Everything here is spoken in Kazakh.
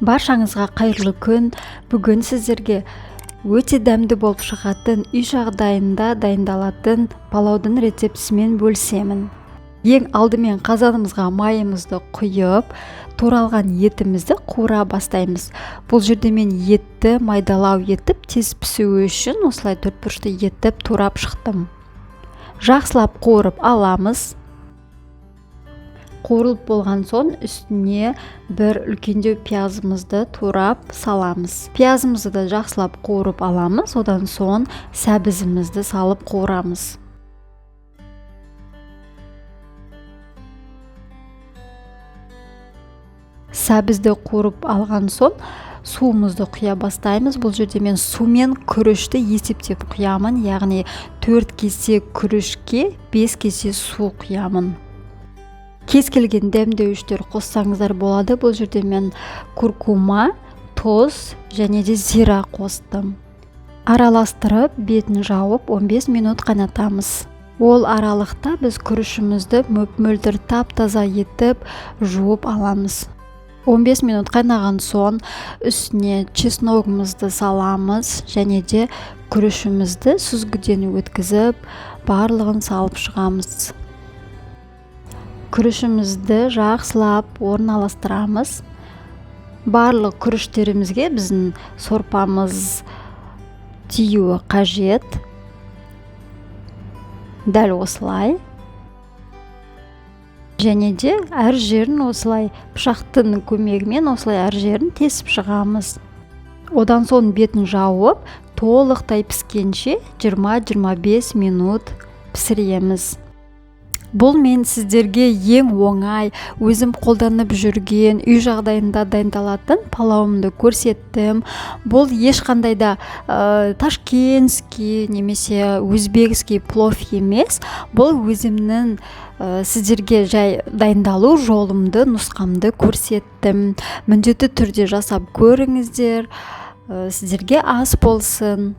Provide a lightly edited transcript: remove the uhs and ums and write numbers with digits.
Баршаңызға қайырлы күн. Бүгін сіздерге өте дәмді болып шығатын, үй жағдайында дайындалатын палаудың рецептісімен бөлісемін. Ең алдымен қазанымызға майымызды құйып, туралған етімізді қуыра бастаймыз. Бұл жерде мен етті майдалау етіп, тез пісуі үшін осылай төртбұрышты етіп турап шықтым. Жақсылап қуырып аламыз. Қуырылып болған соң үстіне бір үлкендеу пиязымызды турап саламыз. Пиязымызды да жақсылап қуырып аламыз, одан соң сәбізімізді салып қуырамыз. Сәбізді қуырып алған соң суымызды құя бастаймыз. Бұл жерде мен сумен күрішті есептеп құямын, яғни 4 кесе күрішке 5 кесе су құямын. Кез келген дәмдеуіштер қоссаңыздар болады. Бұл жерде мен куркума, тұз және де зира қостым. Араластырып, бетін жауып 15 минут қайнатамыз. Ол аралықта біз күрішімізді мөп-мөлдір тап-таза етіп жуып аламыз. 15 минут қайнаған соң үстіне чесногымызды саламыз және де күрішімізді сүзгіден өткізіп, барлығын салып шығамыз. Күрішімізді жақсылап орналастырамыз. Барлық күріштерімізге біздің сорпамыз тиюі қажет. Дәл осылай. Және де әр жерін осылай пышақтың көмегімен осылай әр жерін тесіп шығамыз. Одан соң бетін жауып, толықтай піскенше 20-25 минут пісіреміз. Бұл мен сіздерге ең оңай, өзім қолданып жүрген, үй жағдайында дайындалатын палауымды көрсеттім. Бұл ешқандай да ташкентский немесе өзбекский плов емес. Бұл өзімнің сіздерге жай дайындалу жолымды, нұсқамды көрсеттім. Міндетті түрде жасап көріңіздер. Сіздерге ас болсын.